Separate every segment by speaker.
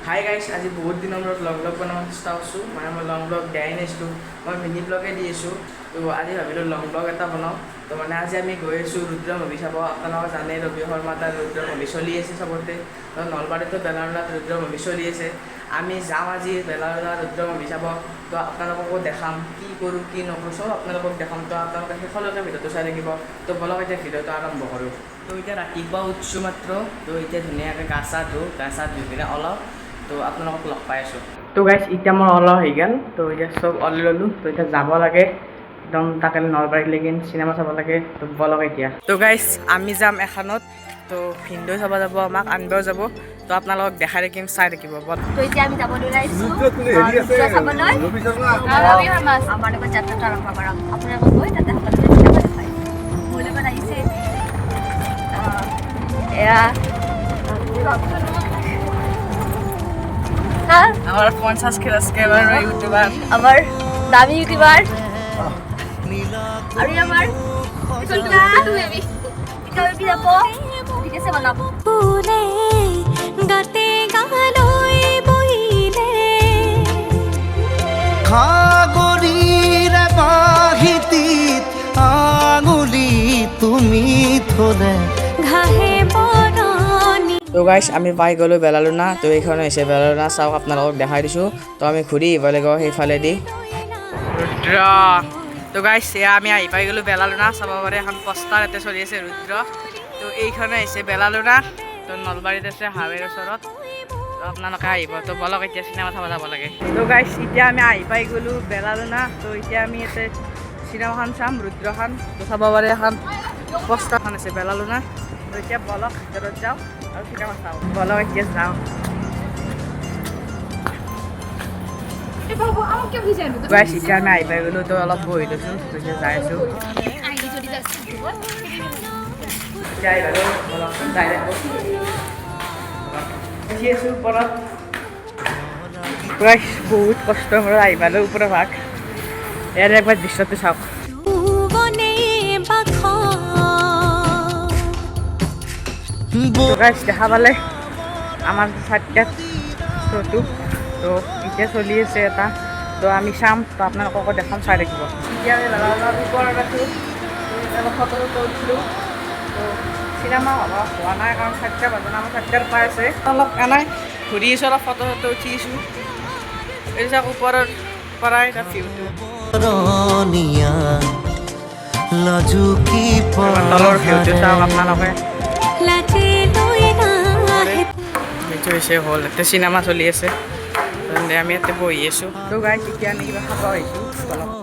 Speaker 1: Hi guys, আজি বহুত দিনৰ মূৰত লং ব্লগ বনাব চেষ্টা কৰিছোঁ। মানে মই লং ব্লগ দিয়াই নাছিলোঁ, মই মিনি ব্লগে দি আছোঁ। তো আজি ভাবিলোঁ লং ব্লগ এটা বনাওঁ। তো মানে আজি আমি গৈ আছোঁ ৰুদ্ৰ মুভি চাব। আপোনালোকে জানে ৰবি শৰ্মা তাৰ ৰুদ্ৰ মুভি চলি আছে চবতে। তো নলবাৰীতো বেলাৰোনাত ৰুদ্ৰ মুভি চলি আছে। আমি যাম আজি বেলাৰোনা ৰুদ্ৰ মুভি চাব। তো আপোনালোককো দেখাম কি কৰোঁ কি নকৰোঁ চব আপোনালোকক দেখাম। তো আপোনালোকে শেষলৈকে ভিডিঅ'টো চাই থাকিব। তো বলক এতিয়া ভিডিঅ'টো আৰম্ভ কৰোঁ। তো এতিয়া ৰাতিপুৱা উঠছোঁ মাত্ৰ। তো এতিয়া ধুনীয়াকৈ গা চা ধুওঁ, গা চা ধুই কিনে অলপ তো আপোনালোকক লগ পাই আছোঁ। তো গাইছ এতিয়া মোৰ অলপ হৈ গ'ল। তো এতিয়া চব ওলাই ল'লোঁ। তো এতিয়া যাব লাগে একদম তাকে নলবাৰীত লেগিন চিনেমা চাব লাগে। তো বলক এতিয়া। তো গাইছ আমি যাম এখনত। তো ভিনদেউ চাব যাব, আমাক আনিবও যাব। তো আপোনালোকক দেখাই থাকিম, চাই থাকিব বল।
Speaker 2: তো এতিয়া আমি যাবলৈ ওলাইছো ৰুদ্ৰ চাবলৈ। আমাৰ লগত যাত্ৰাটো আৰম্ভ কৰক। আপোনালোক গৈ তাতে সকলোকে চিনেমা দেখায়। মোৰ লগত আহিছে এয়া হা
Speaker 1: আমাৰ 50 কে ছাবস্ক্ৰাইবাৰ ইউটিউবাৰ,
Speaker 2: আমাৰ দামী ইউটিউবাৰ আৰু আমাৰ টিকা টিকা বেবী যাব। ঠিক আছে, বনাব।
Speaker 3: ফুলে গাতে গালৈ বহিলে
Speaker 4: সাগৰীৰে বাহিতিত আঙুলি তুমি থলে
Speaker 3: ঘাঁহে বৰণি।
Speaker 1: তো গাইছ আমি পাই গ'লোঁ বেলালুনা। তো এইখন হৈছে বেলালুনা, চাওক আপোনালোকক দেখাই দিছোঁ। তো আমি ঘূৰি আহিব লাগিব সেইফালেদি ৰুদ্ৰ। তো গাইছ এয়া আমি আহি পাই গ'লোঁ বেলালুনা। চাব পাৰে এখন পোষ্টাৰ ইয়াতে চলি আছে ৰুদ্ৰ। তো এইখনে হৈছে বেলালুনা। তো নলবাৰীত আছে হাৱেৰ ওচৰত। তো আপোনালোকে আহিব। তো বলক এতিয়া চিনেমা চাব যাব লাগে। তো গাইছ এতিয়া আমি আহি পাই গ'লোঁ বেলালুনা। তো এতিয়া আমি ইয়াতে চিনেমাখন চাম ৰুদ্ৰখন। তো চাব পাৰে এখন পোষ্টাৰখন আছে বেলালুনা। তো এতিয়া বলক ভিতৰত যাওঁ আৰু চিনেমা চাওঁ। বলক এতিয়া যাওঁ। গাইছ এতিয়া আমি আহি পাই গ'লোঁ। তো অলপ বহি লৈছোঁ। তো এতিয়া যাই আছোঁ। এতিয়া আহি পালোঁ, বলক যাই থাকোঁ। উঠি আছোঁ ওপৰত। গাইছ বহুত কষ্টৰ মূৰত আহি পালোঁ ওপৰৰ ভাগ। ইয়াৰে একবাৰ দৃশ্যটো চাওক।
Speaker 3: বনে বাখ
Speaker 1: তো গাইছ দেখা পালে আমাৰ চাৰিটাত শ্ব'টো। তো এতিয়া চলি আছে এটা। তো আমি চাম, তো আপোনালোককো দেখাম, চাই থাকিব। এতিয়া আমি বেলাৰ ওপৰত আছোঁ। অলপ ফটো চটো উঠিলোঁ। তো চিনেমা হ'ব হোৱা নাই, কাৰণ 4টা বাজে, আমাৰ 4টাৰ পাই আছে। অলপ এনাই ঘূৰি আছোঁ, অলপ ফটো চটো উঠি আছোঁ। এই চাওক ওপৰৰ পৰাই এটা ভিউটো,
Speaker 4: বৰণীয়া লাজুকী
Speaker 1: তলৰ ভিউটো চাওক আপোনালোকে।
Speaker 3: লাজে লৈ নাহে।
Speaker 1: এইটো হৈছে হল, ইয়াতে চিনেমা চলি আছে। তেন্তে আমি ইয়াতে বহি আছোঁ। তো গাইছ এতিয়া আমি কিবা খাব আহিছোঁ।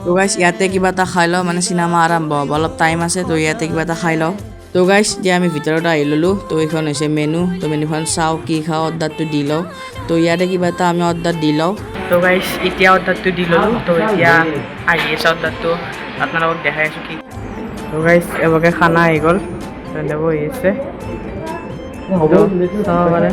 Speaker 1: তো গাইছ ইয়াতে কিবা এটা খাই লওঁ, মানে চিনেমা আৰম্ভ হ'ব অলপ টাইম আছে। তো ইয়াতে কিবা এটা খাই লওঁ। তো গাইছ এতিয়া আমি ভিতৰত আহি ল'লোঁ। তো এইখন হৈছে মেনু। তো মেনুখন চাওঁ কি খাওঁ, অৰ্ডাৰটো দি লওঁ। তো ইয়াতে কিবা এটা আমি অৰ্ডাৰ দি লওঁ। তো গাইছ এতিয়া অৰ্ডাৰটো দি ল'লোঁ। তো এতিয়া আহি আছে অৰ্ডাৰটো, আপোনালোকক দেখাই আছোঁ কি। তো গাইছ এবাকে খানা আহি গ'ল। তেন্তে বহি আছে, চাব পাৰে।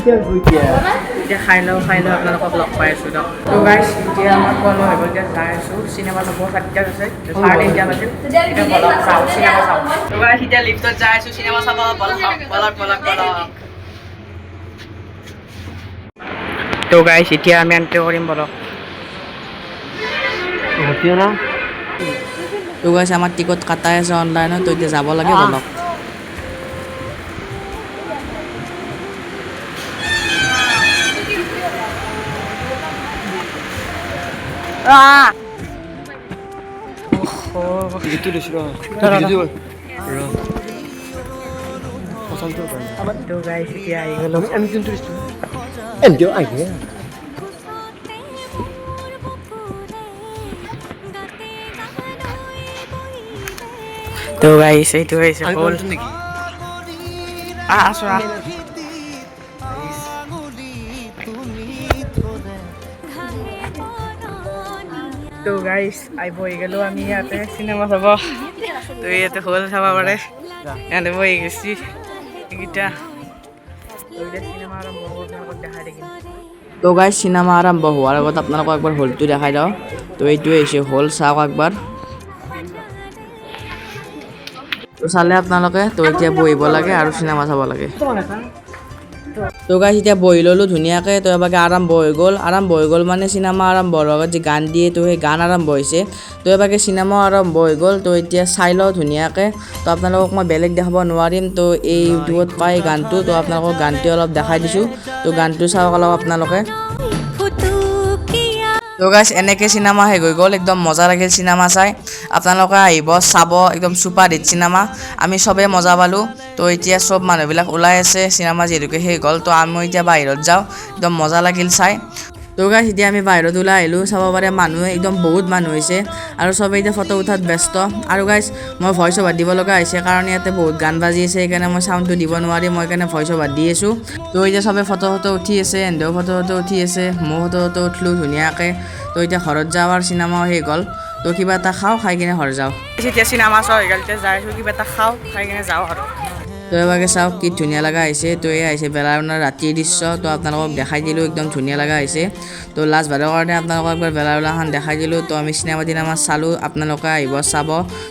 Speaker 1: এতিয়া খাই লওঁ, খাই লওঁ, আপোনালোকক লগ পাই আছোঁ দিয়ক। তো গাইছ এতিয়া আমাৰ খোৱা লোৱা হৈ গ'ল। এতিয়া যাই আছোঁ চিনেমা চাব। 4টাত আছে, 3:30 বাজিল। এতিয়া বলক চাওঁ, চিনেমা চাওঁ। তো গাইছ এতিয়া লিফ্টত যাই আছোঁ চিনেমা চাব। বলক বলক বলক বলক। তো গাইছ এতিয়া আমি এণ্ট্ৰি কৰিম, বলক। তো গাইছ আমাৰ টিকট কাটাই আছে অনলাইনত। তো এতিয়া যাব লাগে, বলক। তো গাইছ এতিয়া আহি গ'লো।
Speaker 3: গাতে গালৈ বহিলে
Speaker 1: তো গাইছ এইটো হৈছে হ'ল। আছো আহ।
Speaker 4: আঙুলি তুমি থলে
Speaker 3: ঘাঁহে বৰণীয়া
Speaker 1: তো গাইছ আহি বহি গ'লো আমি ইয়াতে চিনেমা চাব। তো ইয়াতে হ'ল চাব পাৰে, ইয়াতে বহি গৈছি এইকেইটা। তো এতিয়া চিনেমা আৰম্ভ হ'ব, আপোনালোকক দেখাই থাকিম। তো গাইছ চিনেমা আৰম্ভ হোৱাৰ আগত আপোনালোকক একবাৰ হলটো দেখাই দিওঁ। তো এইটোৱে হৈছে হল, চাওক একবাৰ। তো চালে আপোনালোকে। তো এতিয়া বহিব লাগে আৰু চিনেমা চাব লাগে। তো গাইছ, এতিয়া বহি ল'লোঁ ধুনীয়াকৈ। তো এবাকে আৰম্ভ হৈ গ'ল। আৰম্ভ হৈ গ'ল মানে চিনেমা আৰম্ভ হোৱাৰ আগত যি গান দিয়ে, তো সেই গান আৰম্ভ হৈছে। তো এবাকে চিনেমাও আৰম্ভ হৈ গ'ল। তো এতিয়া চাই লওঁ ধুনীয়াকৈ। তো আপোনালোকক মই বেলেগ দেখাব নোৱাৰিম। তো এই ইউটিউবত পাই গানটো, তো আপোনালোকক গানটো অলপ দেখাই দিছোঁ। তো গানটো চাওক অলপ আপোনালোকে।
Speaker 3: ফুটুকীয়া।
Speaker 1: তো গাইছ, এনেকৈ চিনেমা শেষ হৈ গ'ল। একদম মজা লাগিল চিনেমা চাই। আপোনালোকে আহিব, চাব, একদম ছুপাৰ হিট চিনেমা। আমি চবেই মজা পালোঁ। তো এতিয়া চব মানুহবিলাক ওলাই আছে, চিনেমা যিহেতুকে শেষ হ'ল। তো আমি এতিয়া বাহিৰত যাওঁ। একদম মজা লাগিল চাই। তো গাইছ, এতিয়া আমি বাহিৰত ওলাই আহিলোঁ। চাব পাৰে, মানুহে একদম বহুত মানুহ হৈছে আৰু চবেই এতিয়া ফটো উঠাত ব্যস্ত। আৰু গাইছ, মই ভইচ অভাৰ দিব লগা হৈছে, কাৰণ ইয়াতে বহুত গান বাজি আছে, সেইকাৰণে মই চাউণ্ডটো দিব নোৱাৰিম। মই সেইকাৰণে ভইচ অভাৰ দি আছোঁ। তো এতিয়া চবে ফটো ফটো উঠি আছে, এহেঁতেও ফটো ফটো উঠি আছে, ময়ো ফটো ফটো উঠলোঁ ধুনীয়াকৈ। তো এতিয়া ঘৰত যাওঁ আৰু চিনেমাও শেষ হ'ল। তো কিবা এটা খাওঁ, খাই কিনে ঘৰ যাওঁ। এতিয়া চিনেমা চোৱা হৈ গ'ল, এতিয়া যাই আছোঁ, কিবা এটা খাওঁ, খাই কিনে যাওঁ আৰু। তো এবাকে চাওক কি ধুনীয়া লগা হৈছে। তো এই আহিছে বেলাৰোনাৰ ৰাতিৰ দৃশ্য। তো আপোনালোকক দেখাই দিলোঁ, একদম ধুনীয়া লগা হৈছে। তো লাষ্ট বাৰৰ কাৰণে আপোনালোকক একবাৰ বেলাৰোনাখন দেখাই দিলোঁ। তো আমি চিনেমা তিনেমা চালোঁ, আপোনালোকে আহিব, চাব।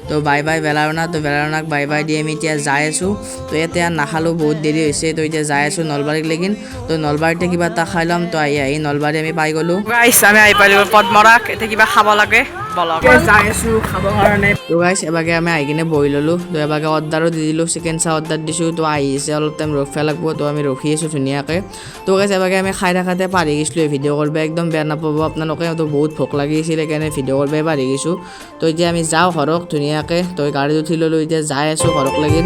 Speaker 1: তো বাই বাই বেলাৰোনা। তো বেলাৰোনাক বাই বাই the আমি এতিয়া যাই আছোঁ। তো ইয়াতে আৰু নাখালোঁ, বহুত দেৰি হৈছে। তো এতিয়া যাই আছোঁ নলবাৰীক লেগিন। তো নলবাৰীতে কিবা এটা খাই ল'ম। তো আহি আহি নলবাৰী আমি পাই গ'লোঁ।
Speaker 5: গাইছ, আমি আহি পালো পদ্মৰাক। এতিয়া কিবা খাব লাগে, বলক, যাই আছো খাবৰ কাৰণে।
Speaker 1: তো গাইছ, এবাগে আমি আহি কিনে বহি ল'লোঁ। তো এবাগে অৰ্ডাৰো দি দিলোঁ, চিকেন চাহ অৰ্ডাৰ দিছোঁ। তো আহিছে, অলপ টাইম ৰখিব লাগিব। তো আমি ৰখি আছোঁ ধুনীয়াকৈ। তো গাইছ, এবাগে আমি খাই থাকোঁতে পাহৰি গৈছিলোঁ ভিডিঅ' কৰিব। একদম বেয়া নাপাব আপোনালোকে। তো বহুত ভোক লাগি আছিল, সেইকাৰণে ভিডিঅ' কৰিব পাহৰি গৈছোঁ। তো এতিয়া আমি যাওঁ ঘৰক ধুনীয়াকৈ। তো গাড়ীত উঠি ল'লোঁ, এতিয়া যাই আছোঁ ঘৰক লাগিল।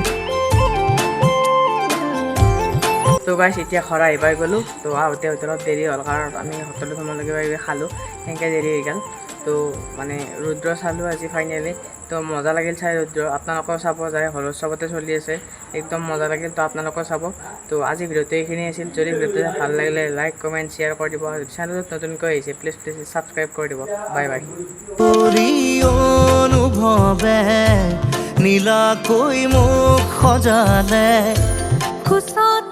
Speaker 1: তো গাইছ, এতিয়া ঘৰ আহি পাই গ'লোঁ। তো আহোঁতে হোটেলত দেৰি হ'ল, কাৰণ আমি হোটেলত সোমালোঁ, কিবা কিবি খালোঁ, সেনেকৈ দেৰি হৈ গ'ল। তো মানে ৰুদ্ৰ চালোঁ আজি ফাইনেলি। তো মজা লাগিল চাই ৰুদ্ৰ। আপোনালোকেও চাব যায়, হলত চবতে চলি আছে, একদম মজা লাগিল। তো আপোনালোকেও চাব। তো আজি ভিডিঅ'টো এইখিনি আছিল। যদি ভিডিঅ'টো ভাল লাগিলে লাইক, কমেণ্ট, শ্বেয়াৰ কৰি দিব আৰু চেনেলটোত নতুনকৈ আহিছে, প্লিজ প্লিজ ছাবস্ক্ৰাইব কৰি দিব। Bye bye.
Speaker 4: কৰি অনুভৱে নীলাকৈ মোক সজালে।
Speaker 3: কোচত।